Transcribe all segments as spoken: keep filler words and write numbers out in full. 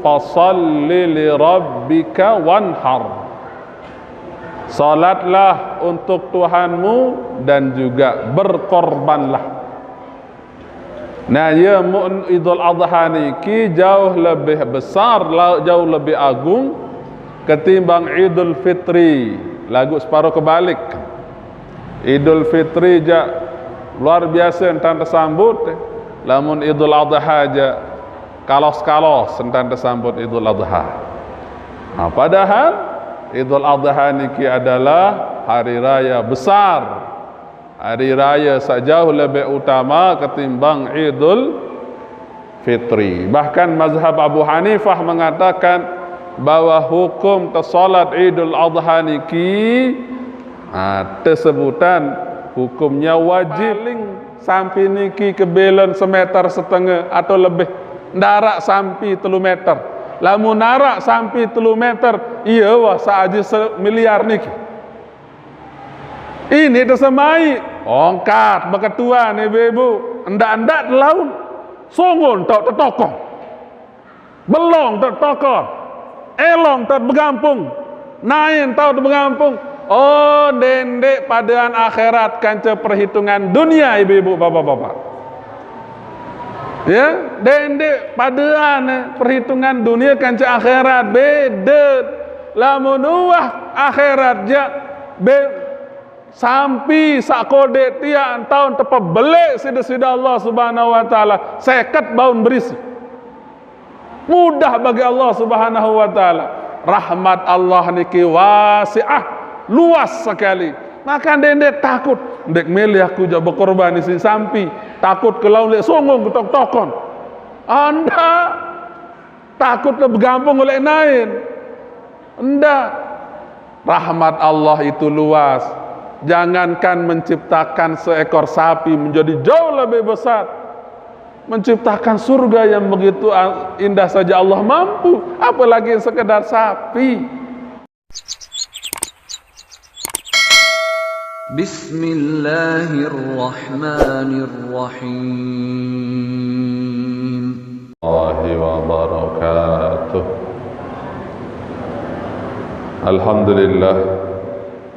Fasalli li rabbika wanhar. Salatlah untuk Tuhanmu dan juga berkorbanlah. Nah, ya, mun Idul Adha niki jauh lebih besar, la-, jauh lebih agung ketimbang Idul Fitri, lagu separuh kebalik. Idul Fitri ja luar biasa entan tersambut, lamun Idul Adha ja kalos-kalos entan tersambut Idul Adha. Nah, padahal Idul Adha niki adalah hari raya besar, hari raya sejauh lebih utama ketimbang Idul Fitri. Bahkan mazhab Abu Hanifah mengatakan bahwa hukum tersolat Idul Adha niki, ah, tersebutan hukumnya wajib. Paling sampi niki kebelon semeter setengah atau lebih, ndarak sampi telu meter. Lamun narak sampi telu meter, iya wah saja semiliar niki. Ini tersemai, ongkat beketuan ibu-ibu, ndak-ndak laun, songon tau tetokong. Belong tau tetokong, elong tau begampung, nain tau begampung. Oh, dendek padaan akhirat kance perhitungan dunia, ibu-ibu, bapak-bapak. Ya, dendek padaan, eh, perhitungan dunia kance akhirat beda. Lamun uwah akhirat ja be sampi sakodek tiang taun tepebelek sida-sida Allah Subhanahu wa Ta'ala, seket baun berisi. Mudah bagi Allah Subhanahu wa Ta'ala. Rahmat Allah niki wasi'ah, luas sekali. Maka ndak, ndak takut, ndak milih aku ja bekorban isi sampi. Takut kelaun lek songong ketok-tokon. Anda takut lek begampung oleh nain. Ndak. Rahmat Allah itu luas. Jangankan menciptakan seekor sapi menjadi jauh lebih besar. Menciptakan surga yang begitu indah saja Allah mampu, apalagi yang sekedar sapi. Bismillahirrahmanirrahim. الله وبركاته. الحمد لله.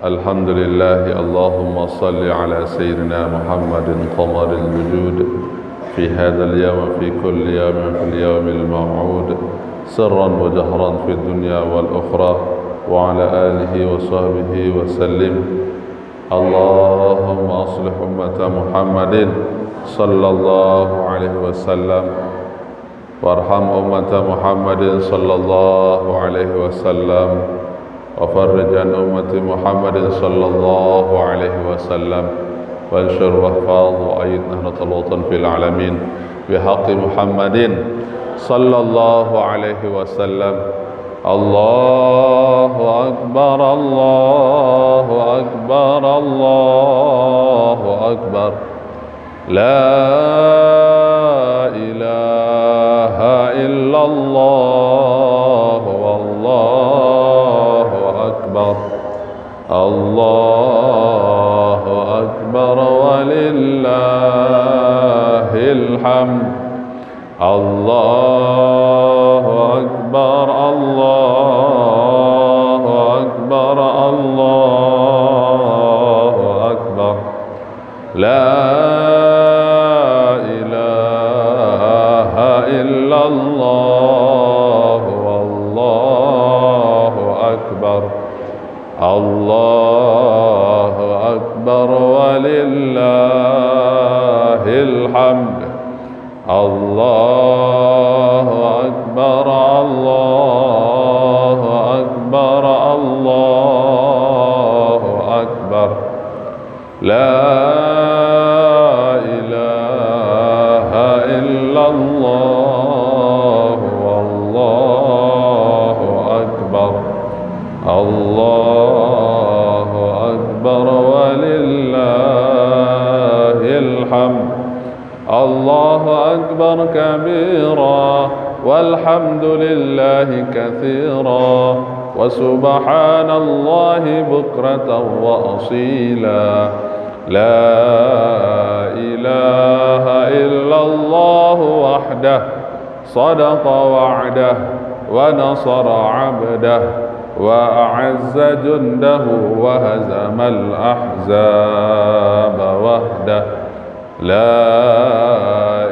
الحمد لله. اللهم صل على سيدنا محمد قمر الوجود في هذا اليوم، في كل يوم، في اليوم الموعود، سرا وجهرا في الدنيا والأخرى، وعلى آله وصحبه وسلم. اللهم أصلح أمة محمد صلى الله عليه وسلم، وارحم أمة محمد صلى الله عليه وسلم، وفرج عن أمة محمد صلى الله عليه وسلم، وانشر واحفظ وأيد نهضة الوطن في العالمين بحق محمد صلى الله عليه وسلم. الله أكبر، الله أكبر، الله أكبر. لا إله إلا الله، والله أكبر. الله أكبر ولله الحمد. الله أكبر، الله أكبر، الله أكبر. لا إله إلا الله، والله أكبر. الله أكبر ولله الحمد. الله أكبر، الله أكبر، الله أكبر. لا إله إلا الله، والله أكبر. الله أكبر ولله الحمد. الله أكبر كبيرا، والحمد لله كثيرا، وسبحان الله بكرة وأصيلا. لا إله إلا الله وحده. صدق وعده ونصر عبده وأعز جنده وهزم الأحزاب وحده. لا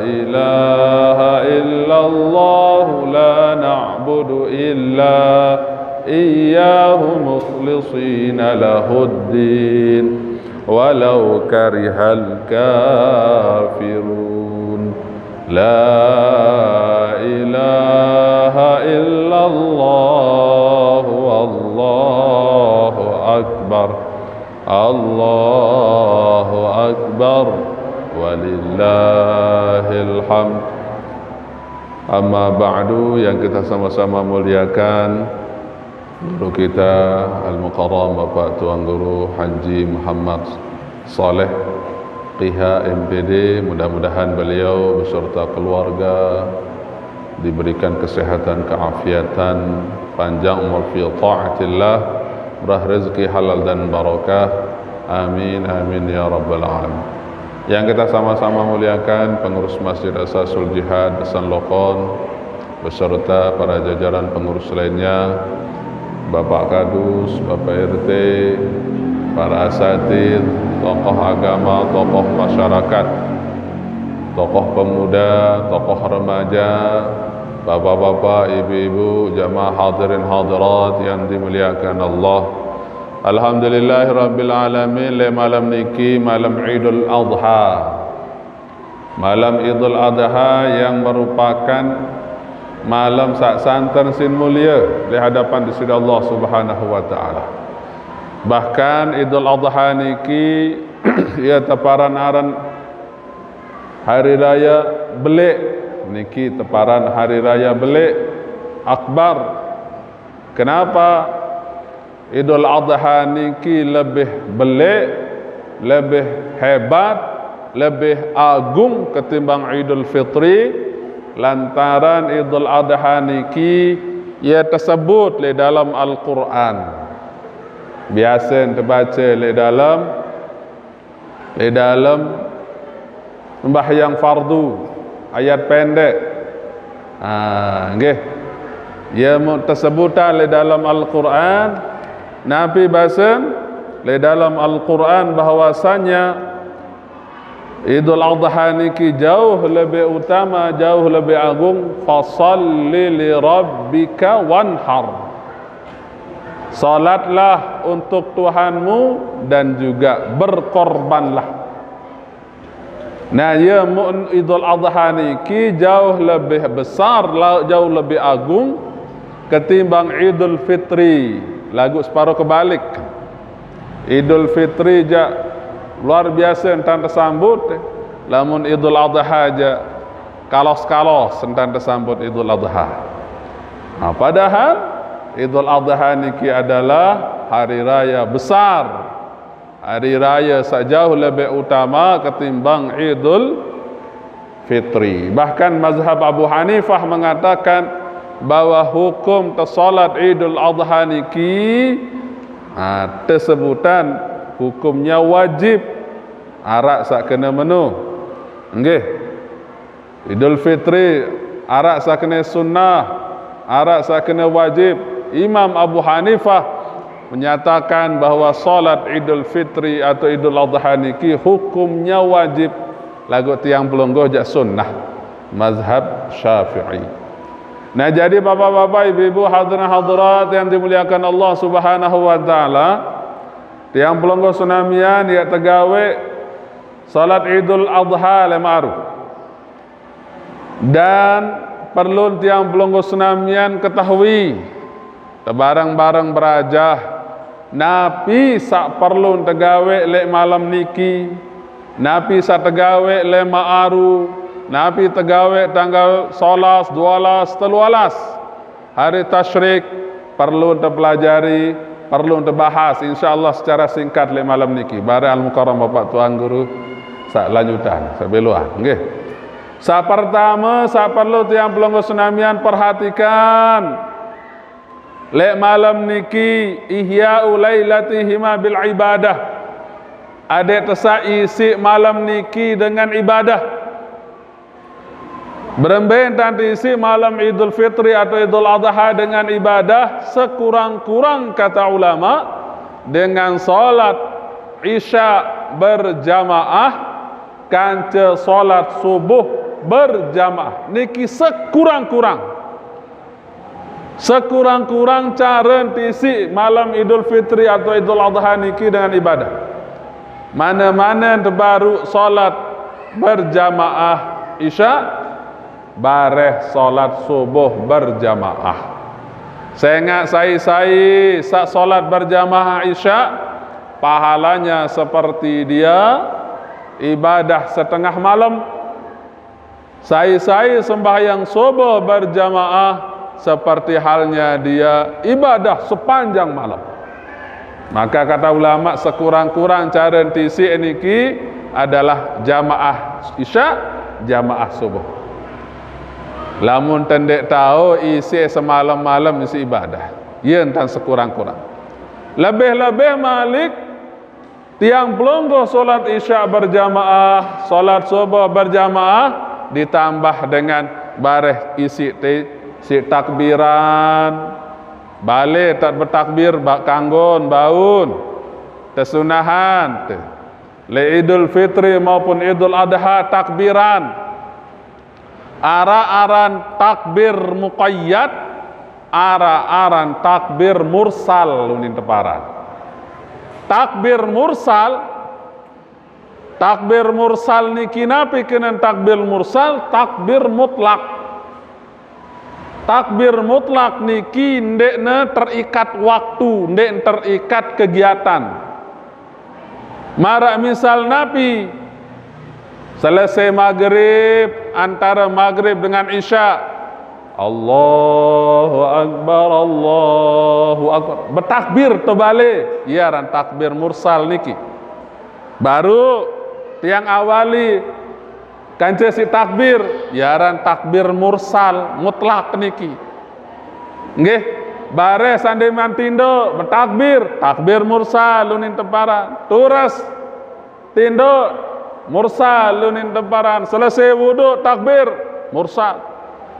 إله إلا الله، لا نعبد إلا إياه مخلصين له الدين ولو كره الكافرون. لا إله إلا الله، والله أكبر. الله أكبر ولله الحمد. أما بعد, yang kita sama-sama muliakan, guru kita Al-Mukarram Bapak Tuan Guru Haji Muhammad Saleh, Q H, M P D, mudah-mudahan beliau beserta keluarga diberikan kesehatan, keafiatan, panjang umur fi taatillah, murah rezeki, halal dan barakah. Amin, amin ya rabbal alamin. Yang kita sama-sama muliakan, pengurus Masjid Asasul Jihad Besan Lokon beserta para jajaran pengurus lainnya, Bapak Kadus, Bapak R T, para asatid, tokoh agama, tokoh masyarakat, tokoh pemuda, tokoh remaja, bapak-bapak, ibu-ibu, jamaah hadirin hadirat yang dimuliakan Allah. Alhamdulillahirabbil alamin, le malam niki malam Idul Adha. Malam Idul Adha yang merupakan malam sak santen sin mulia di hadapan di sisi Allah Subhanahu wa taala. Bahkan Idul Adha niki ia teparan aran hari raya belik, niki teparan hari raya belik akbar. Kenapa Idul Adha niki lebih belik, lebih hebat, lebih agung ketimbang Idul Fitri? Lantaran Idul Adha niki ia tersebut di dalam Al-Quran. Biasa terbaca di dalam di dalam sembahyang fardu, ayat pendek. Ha, nggih. Ia mu-, tersebutan di dalam Al-Quran, Nabi basen di dalam Al-Quran bahwasanya Idul Adha niki jauh lebih utama, jauh lebih agung. Fasalli li rabbika wanhar. Salatlah untuk Tuhanmu dan juga berkorbanlah. Nah, ya, mu-, Idul Adha niki jauh lebih besar, la-, jauh lebih agung ketimbang Idul Fitri. Lagu separuh kebalik. Idul Fitri ja luar biasa entan tersambut, lamun Idul Adha ja kalos-kalos entan tersambut Idul Adha. Nah, padahal Idul Adha niki adalah hari raya besar, hari raya sak jauh lebih utama ketimbang Idul Fitri. Bahkan mazhab Abu Hanifah mengatakan bahwa hukum tersolat Idul Adha niki, ha, tersebutan hukumnya wajib. Arak sak kena menu. Nggih. Idul Fitri arak sak kena sunnah, arak sak kena wajib. Imam Abu Hanifah menyatakan bahwa salat Idul Fitri atau Idul Adha niki hukumnya wajib. Lagu tiang pelungguh jak sunnah. Mazhab Syafi'i. Nah, jadi bapak-bapak, ibu-ibu, hadirin hadirat yang dimuliakan Allah Subhanahu wa taala, tiang pelungguh senamian ia tegawe salat Idul Adha le maru. Dan perlu tiang pelungguh senamian ketahui, tebareng-bareng berajah, napi sak perlu tegawe le malam niki, napi sak tegawe le maru, napi tegawe tanggal solas, dualas, telualas. Hari Tasyrik perlu terpelajari, perlu terbahas, insyaallah secara singkat le malam niki. Bareng Al-Mukarram Bapak Tuan Guru sak lanjutan, sak beluan, nggih. Sak pertama, sak perlu tiang pelungguh senamian perhatikan. Le malam niki ihya'u lailatihima bil ibadah. Adik tesak isi malam niki dengan ibadah. Berembe tan teisi malam Idul Fitri atau Idul Adha dengan ibadah sekurang-kurang, kata ulama, dengan salat Isya berjamaah, kanca salat Subuh berjamaah. Niki sekurang-kurang. Sekurang-kurang cara teisi malam Idul Fitri atau Idul Adha niki dengan ibadah. Mana-mana tebaru salat berjamaah Isya, bareh salat Subuh berjamaah. Sengak sai-sai saq salat berjamaah Isya, pahalanya seperti dia ibadah setengah malam. Sai-sai sembahyang Subuh berjamaah, seperti halnya dia ibadah sepanjang malam. Maka kata ulama, sekurang-kurang cara teisi niki adalah jamaah Isya, jamaah Subuh. Lamun tendeq tao isi semalam-malam isi ibadah, yen tan sekurang-kurang. Lebih-lebih malik tiang pelungguh salat Isya berjamaah, salat Subuh berjamaah, ditambah dengan bareh isi te-, si takbiran. Bale tat betakbir bak kanggon baun. Tesunahan te. Le Idul Fitri maupun Idul Adha takbiran. Araq aran takbir muqayyad, araq aran takbir mursal unin teparan. Takbir mursal, takbir mursal niki napi kenen takbir mursal? Takbir mutlak. Takbir mutlak niki ndeqne terikat waktu, ndeq terikat kegiatan. Maraq misal napi, selesai magrib, antara magrib dengan isya, Allahu Akbar, Allahu Akbar. Betakbir tebale, ye aran takbir mursal niki. Baru tiang awali kance siq takbir, ye aran takbir mursal, mutlak niki. Nggih, bareh sandeqman tindoq, betakbir, takbir mursal unin teparan. Tures, tindoq, mursal unin teparan. Selesai wudu, takbir, mursal.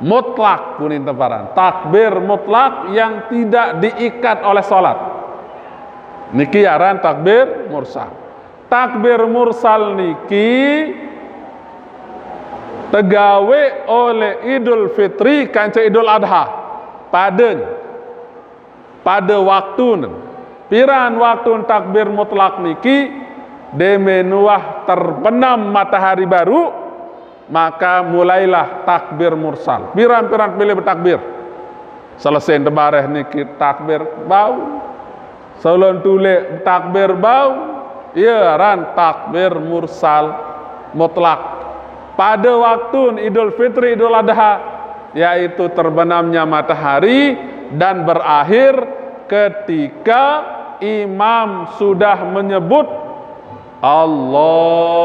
Mutlak unin teparan. Takbir mutlak yang tidak diikat oleh salat. Niki aran takbir mursal. Takbir mursal niki tegawe oleh Idul Fitri kance Idul Adha. Pade. Pade waktune. Piran waktun takbir mutlak niki? Demen wah terbenam matahari baru, maka mulailah takbir mursal. Piran-piran pilih betakbir. Selesai tebareh niki takbir bau. Selon tuleq takbir bau, ye aran takbir mursal mutlak. Pade waktun Idul Fitri, Idul Adha, yaitu terbenamnya matahari dan berakhir ketika imam sudah menyebut Allahu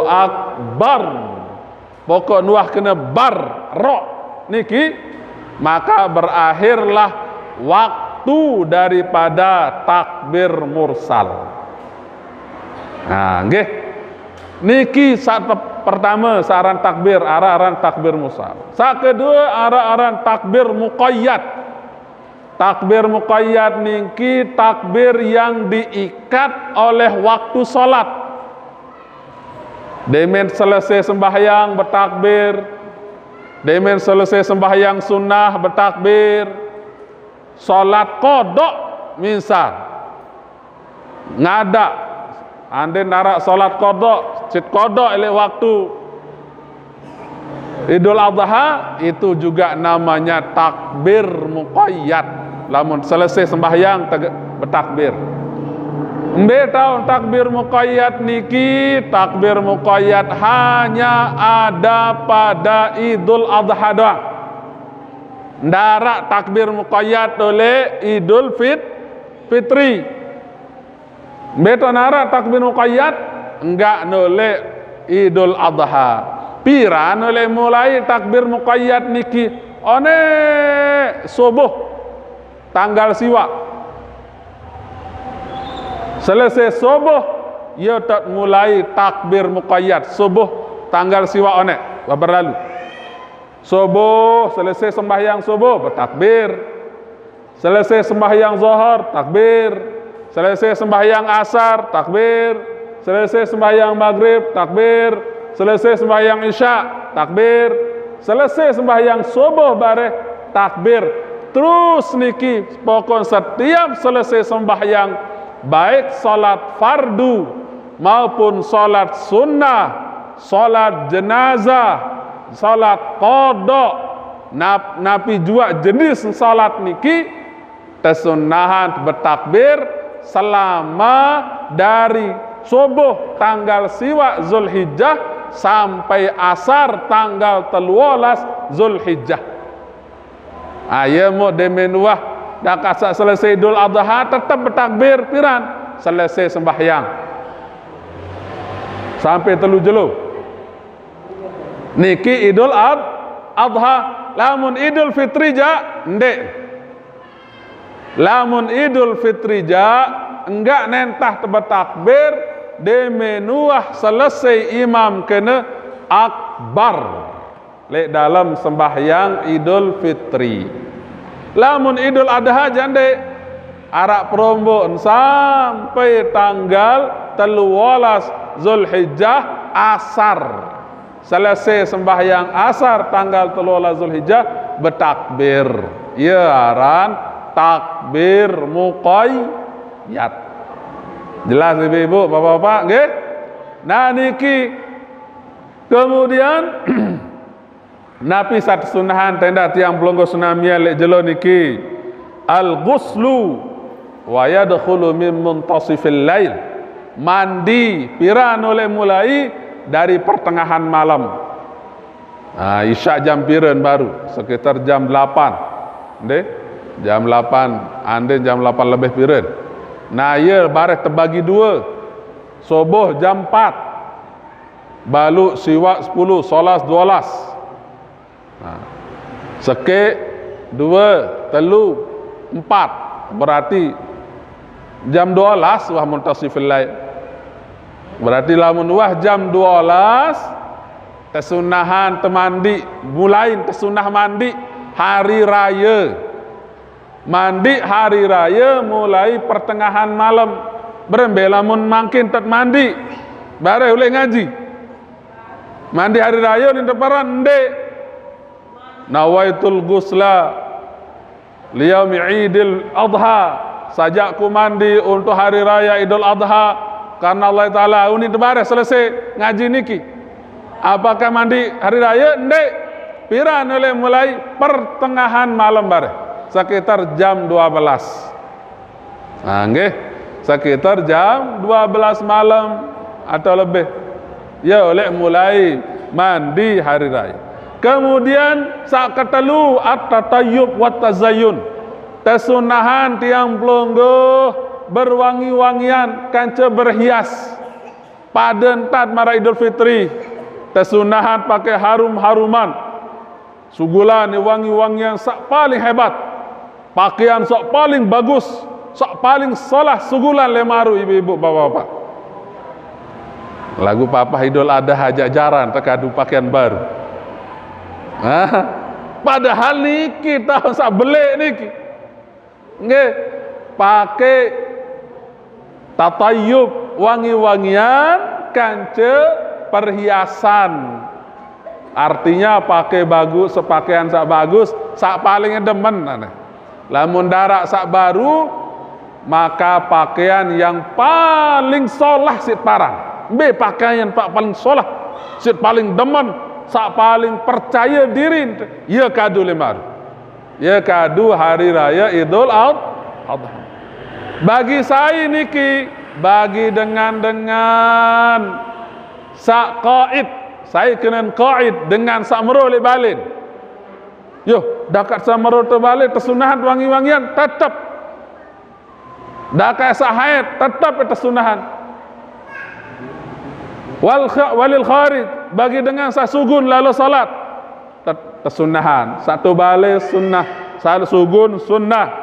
Akbar. Pokok nuah kene bar, rok niki, maka berakhirlah waktu daripada takbir mursal. Nah, nggih. Niki saq te-, pertame, saq aran takbir, araq aran takbir mursal. Saq kedue, araq aran takbir muqayyad. Takbir muqayyad niki takbir yang diikat oleh waktu salat. Demen selesai sembahyang betakbir, demen selesai sembahyang sunnah betakbir, salat qadha misal. Ngadaq, andin araq salat qadha, sit qadha leq waktu Idul Adha, itu juga namanya takbir muqayyad. Lamun selesai sembahyang, tege-, betakbir. Mbe taun takbir muqayyad niki? Takbir muqayyad hanya ada pada Idul Adha doang. Ndaraq takbir muqayyad oleq Idul Fit-, Fitri. Mbe taun araq takbir muqayyad? Enggak noleq Idul Adha. Piran noleq mulai takbir muqayyad niki? Oneq subuh tanggal siwaq. Selesai subuh, ye tet mulai takbir muqayyad. Subuh tanggal siwaq oneq, wah berlalu. Subuh, selesai sembahyang subuh, bertakbir. Selesai sembahyang zuhur, takbir. Selesai sembahyang asar, takbir. Selesai sembahyang maghrib, takbir. Selesai sembahyang isya, takbir. Selesai sembahyang subuh bareh, takbir. Terus niki, pokok setiap selesai sembahyang, baik salat fardu maupun salat sunnah, salat jenazah, salat qada, nap-, napi jua jenis salat niki, tesunnahan bertakbir selama dari subuh tanggal siwak Zulhijjah sampai asar tanggal teluolas Zulhijjah. Aye mo demenuah, dah kasak selesai Idul Adha tetap bertakbir piran, selesai sembahyang sampai telu jelo. Niki Idul Ad-, Adha. Lamun Idul Fitri ja, ndek. Lamun Idul Fitri ja, enggak nentah tebetakbir, demenuah selesai imam kene akbar. Lek dalam sembahyang Idul Fitri. Lamun Idul Adha ja ndek, arak perombok sampai tanggal teluolas Zulhijjah asar. Selesai sembahyang asar tanggal teluolas Zulhijjah, bertakbir. Ye aran takbir muqayyad. Jelas, ibu-ibu, bapak-bapak, nggih? Nah, niki. Kemudian, napi sat sunnahan tenda tiang pelungguh senamian lek jelo niki? Al-ghuslu wa yadkhulu min muntasifil lail. Mandi piran oleh mulai dari pertengahan malam. Ah, isya jam piran baru? Sekitar jam delapan. Ndeh? Jam delapan, andin jam delapan lebih piran. Nah, ye bareh tebagi dua. Subuh jam empat. Balu siwak sepuluh, solas duolas. Nah, sekek, dua, telu, empat. Berarti jam duolas wah muntasifil lail. Berarti lamun wah jam duolas, tesunnahan temandi, mulai tesunnah mandi hari raya. Mandi hari raya mulai pertengahan malam. Berembe lamun mangkin tet mandi? Bareh ulih ngaji. Mandi hari raya ni teparan, ndek. Nawaitul ghusla liyaumi Idil Adha. Sajak ku mandi untuk hari raya Idul Adha karena Allah Taala. Uni tebareh selesai ngaji niki. Apakah mandi hari raya? Ndek. Piran oleh mulai pertengahan malam bareh. Sekitar jam dua belas. Nah, nggih, sekitar jam dua belas malam atau lebih. Ya, oleh mulai mandi hari raya. Kemudian, sak ketelu, at-tatayyub wat tazayyun. Tesunnahan tiang pelungguh berwangi-wangian, kanca berhias. Pada entat maraq Idul Fitri, tesunnahan pakai harum-haruman. Sugulan wangi-wangian sak paling hebat. Pakaian sak paling bagus, sak paling solah sugulan lemaru, ibu-ibu, bapak-bapak. Lagu papah Idul Adha aja jaran tekadu pakaian baru. Hah? Padahal niki taun sak belik niki. Nggih, pakai tatayyub, wangi-wangian, kanca perhiasan. Artinya pakai bagus, sepakaian sak bagus, sak paling demen. Lamun darak sak baru, maka pakaian yang paling solah sit parang. Mbe pakaian pak paling solah, sit paling demen, sak paling percaya diri, ye kadu lemaru. Ye kadu hari raya Idul Ad-, Adha. Bagi sai niki? Bagi dengan-dengan sak qaid, sai kenen qaid, dengan sak meroh lek balen. Yo, dakat sak meroh tebalen, tesunnahan wangi-wangian, tetep. Dakat sak haid, tetep tesunnahan. Wal kha-, walil kharij, bagi dengan sak sugun lalo salat, tet-, tesunnahan. Sak tebalen sunnah, sak sugun sunnah.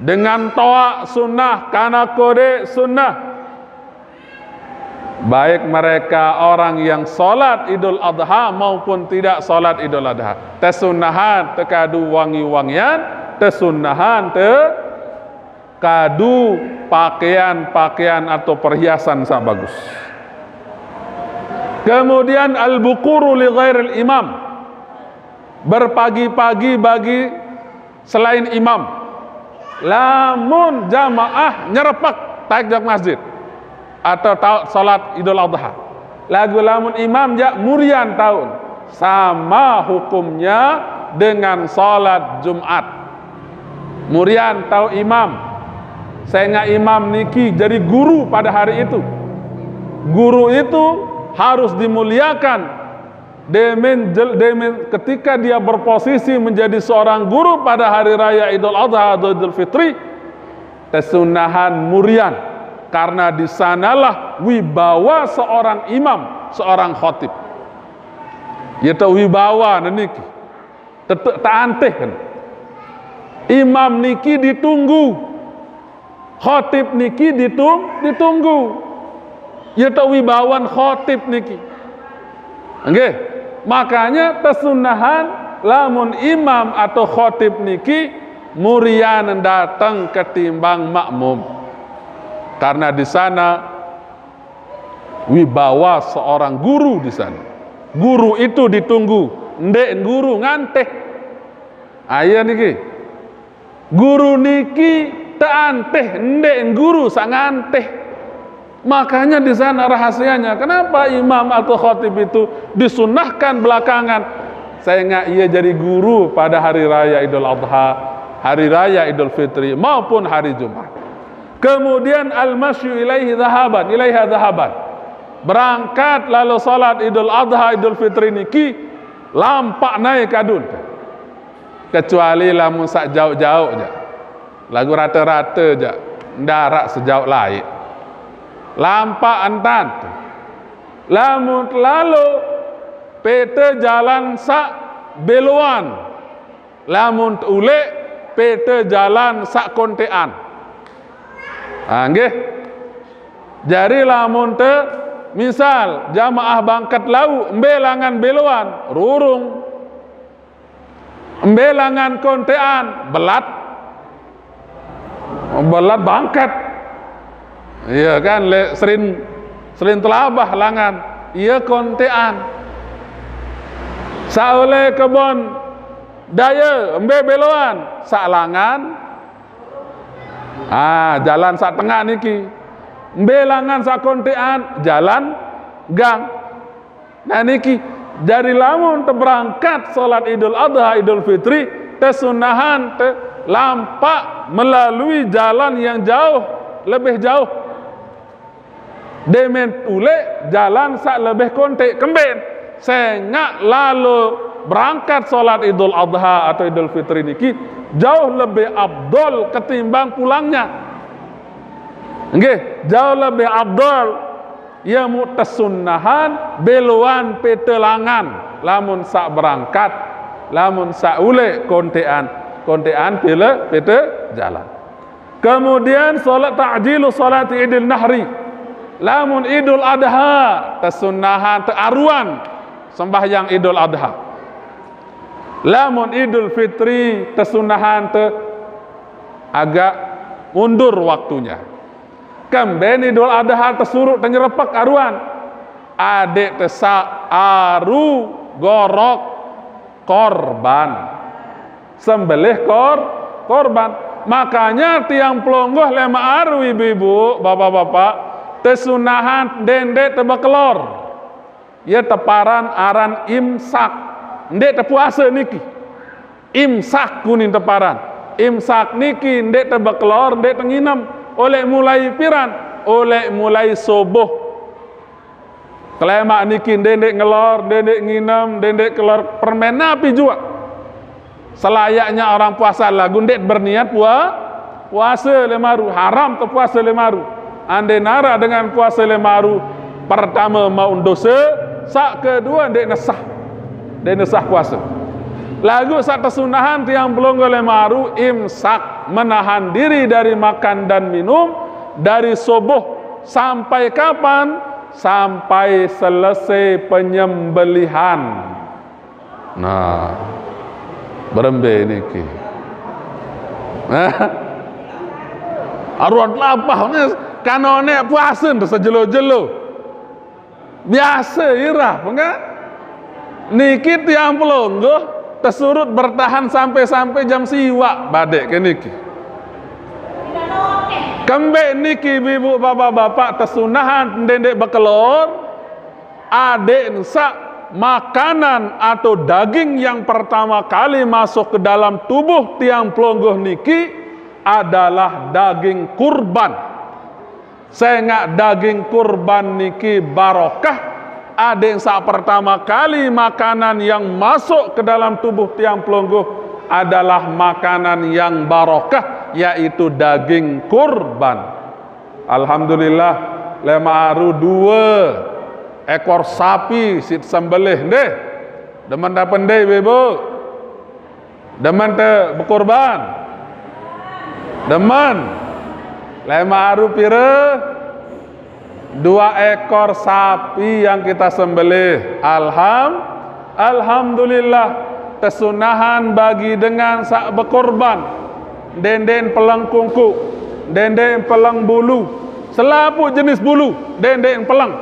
Dengan toaq sunnah, kana kode sunnah. Baik mereka orang yang salat Idul Adha maupun tidak salat Idul Adha. Tesunnahan tekadu wangi-wangian, tesunnahan tekadu pakaian-pakaian atau perhiasan sa bagus. Kemudian al-bukuru li ghairil imam. Berpagi-pagi bagi selain imam. Lamun jamaah nyerepek taik jak masjid atau tau salat Idul Adha. Lagu lamun imam jak murian taun. Sama hukumnya dengan salat Jumat. Murian tau imam. Sehingga imam niki jadi guru pada hari itu. Guru itu harus dimuliakan. Demen, jel- demen ketika dia berposisi menjadi seorang guru pada hari raya Idul Adha atau Idul Fitri, tesunnahan murian. Karena di sanalah wibawa seorang imam, seorang khatib. Ya tak wibawa niki. Tetek taantih kan. Imam niki ditunggu. Khatib niki ditung- ditunggu. Ya tak wibawan khatib niki. Nggih. Makanya tesunnahan lamun imam atau khatib niki murian datang ketimbang makmum. Karena di sana wibawa seorang guru di sana. Guru itu ditunggu, ndek guru ngantih. Ayo niki. Guru niki taantih, ndek guru sa ngantih. Makanya di sana rahasianya. Kenapa imam atau khatib itu disunahkan belakangan? Sehingga ia jadi guru pada hari raya Idul Adha, hari raya Idul Fitri maupun hari Jumat. Kemudian al-masyu ilaihi zahaban, ilaiha zahaban. Berangkat lalu salat Idul Adha, Idul Fitri niki lampak naik kadun. Kecuali lamun sak jauh-jauh ja. Lagu rata-rata ja. Ndarak sejauh laik. Lampak entan. Lamun lalu pete jalan sak beloan. Lamun ulek pete jalan sak kontean. Ha, nggih. Jari lamun te misal jamaah bangkat lau, embe langan beloan, rurung. Embe langan kontean, belat. Belat bangkat. Iya kan, le serin serin telabah langan. Iya kontean. Saule kebon daya, embe beloan, sak langan. Ah, jalan sak tengah niki. Embe langan sak kontean, jalan gang. Nah niki, jari lamun teberangkat salat Idul Adha, Idul Fitri, tesunahan te lampak melalui jalan yang jauh, lebih jauh. Demen ulek jalan sak lebih kontek kemben. Sengak lalu berangkat salat Idul Adha atau Idul Fitri niki jauh lebih afdol ketimbang pulangnya. Nggih, jauh lebih afdol. Ia mu tesunnahan beloan pete langan lamun sak berangkat, lamun sak ulek kontean, kontean pele pete jalan. Kemudian salat ta'jilu salati Idil Nahri. Lamun Idul Adha tesunnahan tearuan sembahyang Idul Adha. Lamun Idul Fitri tesunnahan te agak mundur waktunya. Kemben Idul Adha tesuruk tenyerepek aruan. Adek tesak aru gorok korban. Sembelih kor korban. Makanya tiang pelonggoh lema aru ibu-ibu, bapak-bapak, tesunahan dendek tebekelor. Ya teparan aran imsak. Ndek tepuasa niki. Imsak kuning teparan. Imsak niki ndek tebekelor, ndek tenginem. Oleh mulai piran, oleh mulai soboh. Kelemak niki ndek, ndek ngelor, ndek, ndek nginem, ndek, ndek kelor permen napi jua. Selayaknya orang puasa lagu ndek berniat pua, puasa lemaru, haram tu puasa lemaru. Ande nara dengan puasa lemaru, pertama mau dosa, sak kedua ndek nesah. Ndek nesah puasa. Lagu sak tesunahan tiang pelonggo lemaru, imsak, menahan diri dari makan dan minum, dari soboh sampai kapan? sampai selesai penyembelihan. Nah, berembe niki. Aruan lapah ni, kanone puasen sejelo-jelo. Biasa irah, enggak? Niki tiang pelungguh tesurut bertahan sampai-sampai jam siwak badek ke niki. Kembek niki, ibu-ibu, bapak-bapak, tesunahan ndendek bekelor, adek ensak makanan atau daging yang pertama kali masuk ke dalam tubuh tiang pelungguh niki adalah daging kurban. Sengak daging kurban niki barokah, adek ensak pertama kali makanan yang masuk ke dalam tubuh tiang pelungguh adalah makanan yang barokah, yaitu daging kurban. Alhamdulillah, lema aru dua ekor sapi sit sembelih deh. Demen apa ndai, ibu? Demen te bekurban? Demen. Lema aru pira? Dua ekor sapi yang kita sembelih. Alham, alhamdulillah. Tesunahan bagi dengan sak bekurban. Denden peleng kungkuk, denden peleng bulu, selapuh jenis bulu, denden peleng.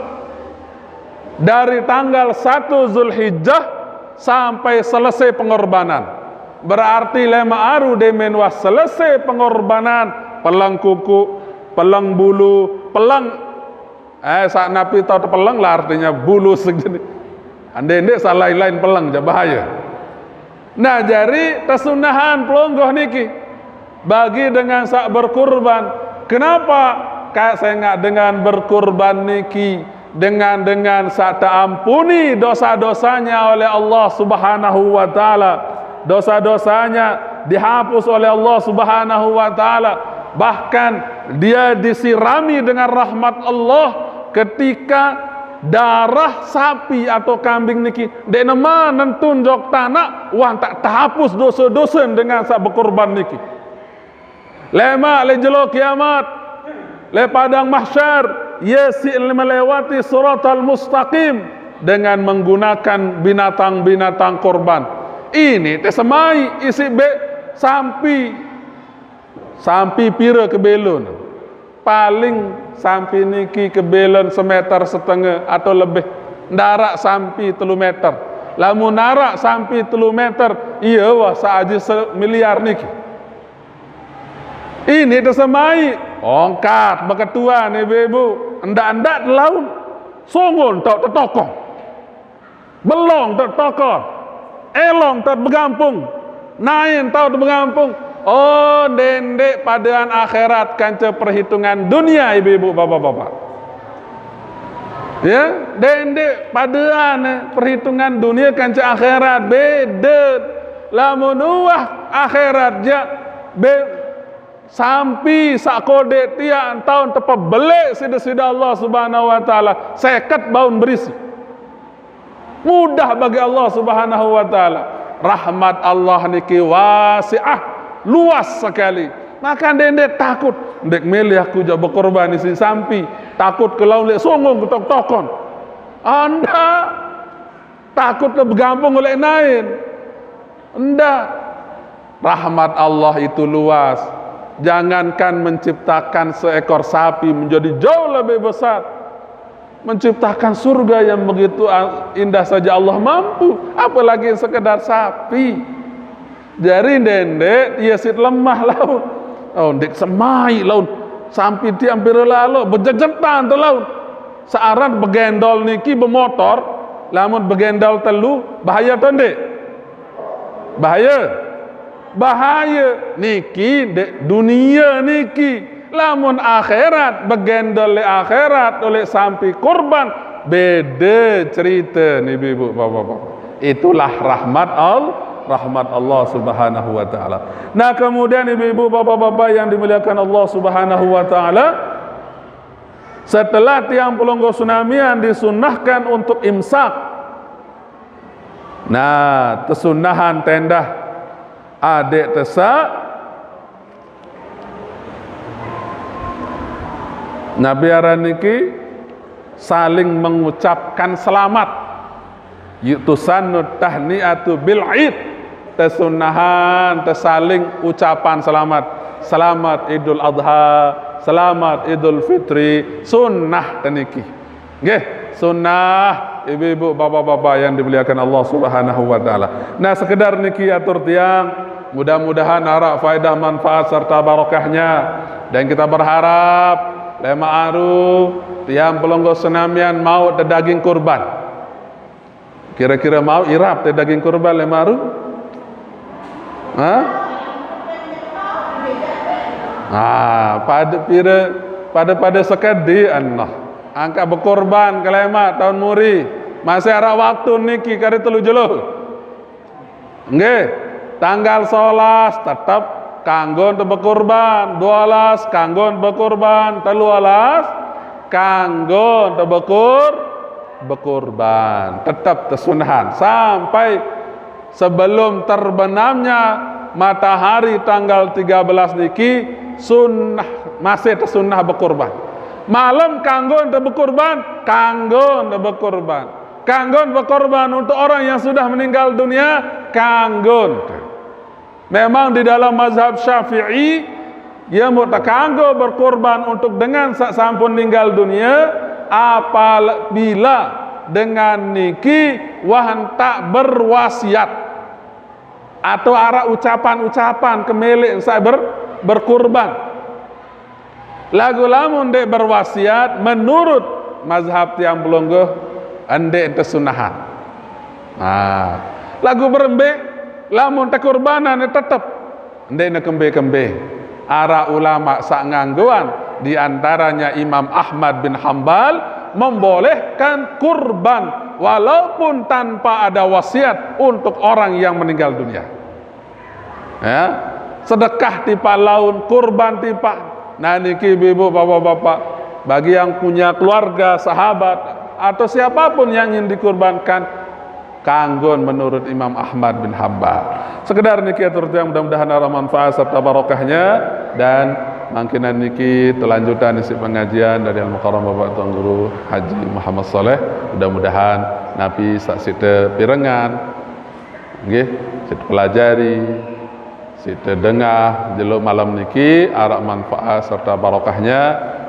Dari tanggal satu Zulhijjah sampai selesai pengorbanan. Berarti lema aru demen wah selesai pengorbanan, peleng kungkuk, peleng bulu, peleng, eh, sak napi tau tepeleng lah artinya bulu segini. Ande-ande sak lain-lain peleng ja bahaya. Nah, jari tesunahan pelungguh niki bagi dengan sak berkurban. Kenapa? Ka sengak dengan berkurban niki, dengan, dengan sak taampuni dosa-dosanya oleh Allah Subhanahu wa taala. Dosa-dosanya dihapus oleh Allah Subhanahu wa taala. Bahkan dia disirami dengan rahmat Allah ketika darah sapi atau kambing niki dek nema nentun jok tanak, wah tak tahapus dosa-dosa dengan sak bekurban niki. Lemak le jelo kiamat, le padang mahsyar, ye si melewati siratal mustaqim dengan menggunakan binatang-binatang korban. Ini te semai isi be sampi, sampi pira kebelon. Paling sampi niki kebelon semeter setengah atau lebih. Ndarak sampi telu meter. Lamun narak sampi telu meter, iya wah saaji semiliar niki. Ini tesemai, ongkat beketuan ibu-ibu, endak-endak laun, songon tau tetokong. Belong tau tokon, elong tau begampung, nain tau begampung. Oh, ndendek padaan akhirat kance perhitungan dunia, ibu-ibu, bapak-bapak. Ya, ndendek padaan, eh, perhitungan dunia kance akhirat beda. Lamun uwah akhirat ja be sampi sak kodek tiang taun tepebelek sida-sida Allah Subhanahu wa taala seket baun berisi. Mudah bagi Allah Subhanahu wa taala. Rahmat Allah niki wasiah, luas sekali. Maka ndendek takut, ndek milih aku ja bekorban isi sampi. Takut ke laun lek songong ketok-tokon. Anda takut le begampung oleh nain. Ndak. Rahmat Allah itu luas. Jangankan menciptakan seekor sapi menjadi jauh lebih besar. Menciptakan surga yang begitu indah saja Allah mampu, apalagi yang sekedar sapi. Jari ndendek, iya sit lemah laun. Oh, ndek semai laun. Sampi tiang pira lalo, bejejetan te laun. Searan begendol niki bemotor, lamun begendol telu, bahaya te ndek? Bahaya. Bahaya niki ndek dunia niki. Lamun akhirat, begendol le akhirat oleh sampi kurban, beda cerita ni, ibu-ibu, bapak-bapak. Itulah rahmat Allah, rahmat Allah Subhanahu wa taala. Nah, kemudian ibu-ibu, bapak-bapak yang dimuliakan Allah Subhanahu wa taala, setelah tiang pelungguh sunamian disunahkan untuk imsak. Nah, tesunahan tendah adek tesak. Nabi aran niki saling mengucapkan selamat. Tusannu tahniatu bil id, tesunnahan tesaling ucapan selamat. Selamat Idul Adha, selamat Idul Fitri, sunnah teniki. Nggih, sunnah, ibu-ibu, bapak-bapak yang dimuliakan Allah Subhanahu wa taala. Nah, sekedar niki atur tiang, mudah-mudahan arak faedah, manfaat serta barokahnya. Dan kita berharap lema aru tiang pelungguh senamian mau te daging kurban. Kira-kira mau irap te daging kurban lema aru? Hah? Ah, pada pira, pada-pada sekedi anah. Angkat bekurban ke lema tahun muri. Masih arak waktu niki kari telu jelo. Nggih, tanggal sebelas tetap kanggo te bekurban, dua belas kanggo te bekurban, telu belas kanggo te bekur bekurban. Tetap tesunahan sampai sebelum terbenamnya matahari tanggal tiga belas niki, sunnah, masih tesunnah bekurban. Malam kanggo te bekurban, kanggo te bekurban. Kanggo bekurban untuk orang yang sudah meninggal dunia, kanggo. Memang di dalam mazhab Syafi'i, ia mau tekanggo berkurban untuk dengan sak sampun meninggal dunia, apabila dengan niki wah tak berwasiat atau arak ucapan-ucapan kemelek sak ber, berkurban. Lagu lamun dek berwasiat, menurut mazhab tiang pelungguh, endek tesunahan. Nah, lagu berembe, lamun tekurbanan tetep endek ne kembe-kembe. Arak ulama sak ngangguan, di antaranya Imam Ahmad bin Hambal, membolehkan kurban walaupun tanpa ada wasiat untuk orang yang meninggal dunia. Ya, sedekah tipa laun, kurban tipa. Nah, niki ibu-ibu, bapak-bapak, bagi yang punya keluarga, sahabat, atau siapapun yang ingin dikurbankan, kanggo menurut Imam Ahmad bin Hambal. Sekedar niki atur tiang, mudah-mudahan ada manfaat serta barokahnya, dan mangkinan niki telanjutan isi pengajian dari Al Mukarram Bapak Tuan Guru Haji Muhammad Saleh. Mudah-mudahan napi sak sida pirengan, nggih, sida pelajari, sida dengah jelo malam niki arak manfaat serta barokahnya.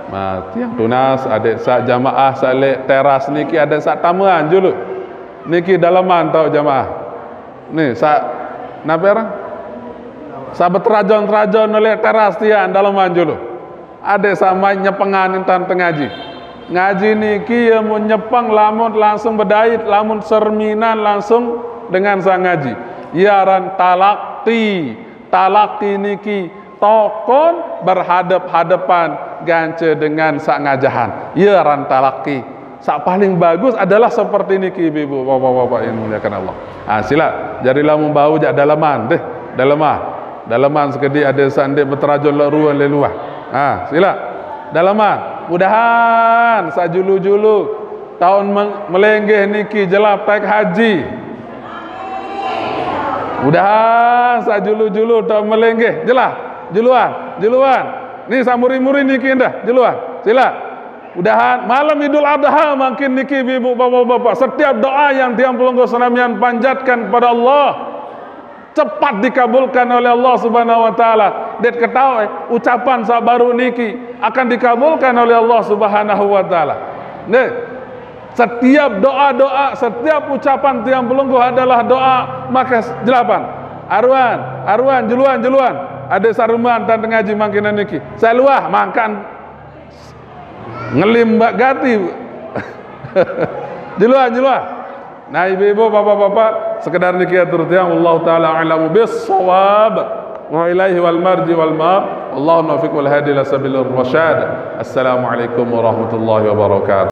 Ma, tiang tunas, adik sak jamaah sak lek teras niki, adik sak tamuan julu. Niki daleman tau jamaah. Nih, sak naper? Sak beterajon-terajon lek teras tiang daleman julu. Adik sak mai nyepengan intan tengaji. Ngaji niki ia mun nyepeng lamun langsung bedait, lamun serminan langsung dengan sak ngaji. Ia aran talaki. Talaki niki tokon berhadap-hadapan gance dengan sak ngajahan. Ia aran talaki. Sak paling bagus adalah seperti niki, ibu-ibu, bapak-bapak yang dimuliakan Allah. Ah, sila. Jadi lamun bau jak daleman deh, daleman. Daleman sekedi adik sak endek beterajon lek ruan lek luah. Ah, sila. Daleman. Mudahan sak julu-julu tahun me, melenggeh niki jelah taik haji. Mudahan sak julu-julu tahun melenggeh jelah, juluan, juluan. Ni sak muri-muri niki indah, juluan. Sila. Mudahan malam Idul Adha mangkin niki, ibu-ibu, bapak-bapak, setiap doa yang tiang pelungguh senamian panjatkan kepada Allah cepat dikabulkan oleh Allah Subhanahu wa taala. Dek ketahui, eh, ucapan sak baru niki akan dikabulkan oleh Allah Subhanahu wa taala. Nih, setiap doa-doa, setiap ucapan tiang pelungguh adalah doa, maka jelapan. Aruan, aruan, juluan, juluan. Ada saruman tante ngaji mangkinan niki. Saluah, mangkan ngelim bak gati. Juluan, juluan. Nah, ibu-ibu, bapak-bapak, sekedar niki atur tiang, wallahu taala a'lamu bis shawab. Wa ilaihi wal marji wal ma'ab. Allahumma fiq wal hadi ila sabilir rasyad. Assalamualaikum warahmatullahi wabarakatuh.